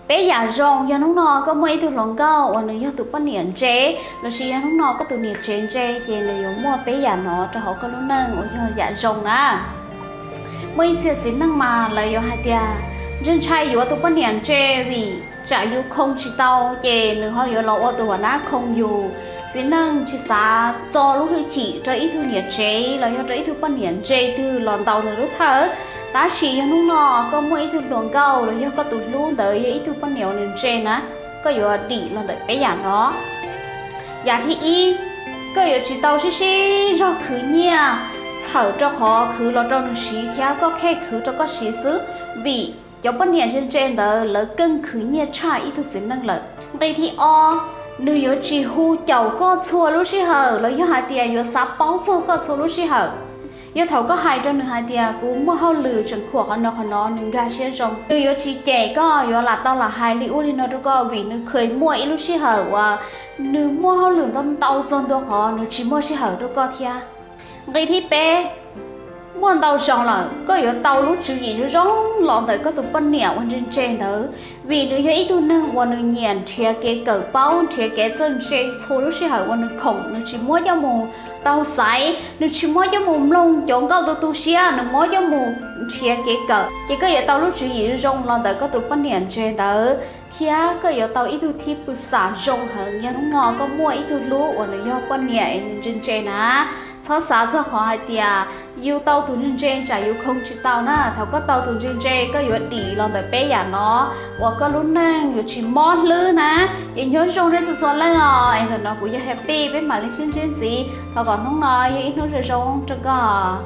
Peb yam zoo yog hnub no koj muaj ib tug hluas nkauj uas nws yog tus poj niam ntse, los sis yog hnub no koj tus niam tsev ntse, ces nws yuav muaj peb yam no rau hauv koj lub neej uas yog yam zoo na. Muaj ib txhia txiv neej mas lawv yuav hais tias ntshai ntshai yuav tus poj niam ntse vim tsam yus khoo tsis tau ces nws ho yuav los ua tus uas nab khoo yus. Txiv neej tsis xav txo lub hwj chim rau ib tug niam tsev los yog rau ib tug poj niam ntse twg los ntaus nws lub thawj. Tab sis yog hnub no koj muaj ib tug hluas nkauj los yog koj tus hlub ntawd yog ib tug poj niam uas nws ntse na, koj yuav dim los ntawm peb yam no. Yam thib ib, koj yuav tsis tau sib sib zog khwv nyiaj txhawm rau qhov khwv los rau nws siv thiab koj khej khwv rau koj siv xwb, vim cov poj niam ntse ntse ntawd lawv keej khwv nyiaj tshaj ib tug txiv neej lawm. Nqi thib ob, nws yuav tsis hu caum koj txhua lub sij hawm los yog hais tias yuav xav paub txog koj txhua lub sij hawm. Yog thaum koj hais rau nws hais tias kuv muaj hauj lwm tseem khuam qhov no qhov no, nws nkag siab zoo. Nws yuav tsis cem koj, yuav lam tau lam hais li ub li no rau koj vim nws kheev muaj ib lub sij hawm uas nws muaj hauj lwm ntau ntau txog ntua qhov nws tsis muaj sij hawm rau koj thiab. Nqi thib peb, muaj ntau zaus lawm koj yuav tau lub tswv yim zoo zoo los ntawm koj tus poj niam uas ntse ntse ntawd, vim nws yog ib tug neeg uas nws nyiam nrhiav kev kawm paub, nrhiav kev txawj ntse txhua lub sij hawm uas nws khoom, nws tsis muab coj mus taug xaiv, nws tsis muab coj mus mloog cov nkauj tu tu siab, nws muab coj mus nrhiav kev kawm. Ces koj yuav tau lub tswv yim zoo los ntawm koj tus poj niam ntse ntawd, thiab koj yuav tau ib tug thib pwm xam zoo heev yog hnub no koj muaj ib tug hlub uas nws yog poj niam es nws ntse ntse na. Txhob xav txog qhov hais tias yus tau tus ntse ntse tsam yus khoo tsis tau na. Thaum koj tau tus ntse ntse koj yuav dim los ntawm peb yam no uas koj lub neej yuav tsis mob hlwb na. Ces nyob zoo nej txhua txhua leej os, es ntawm no kuv yog Happy, peb mam li sib ntsib ntxiv, thov kom hnub no yog ib hnub zoo zoo rau koj.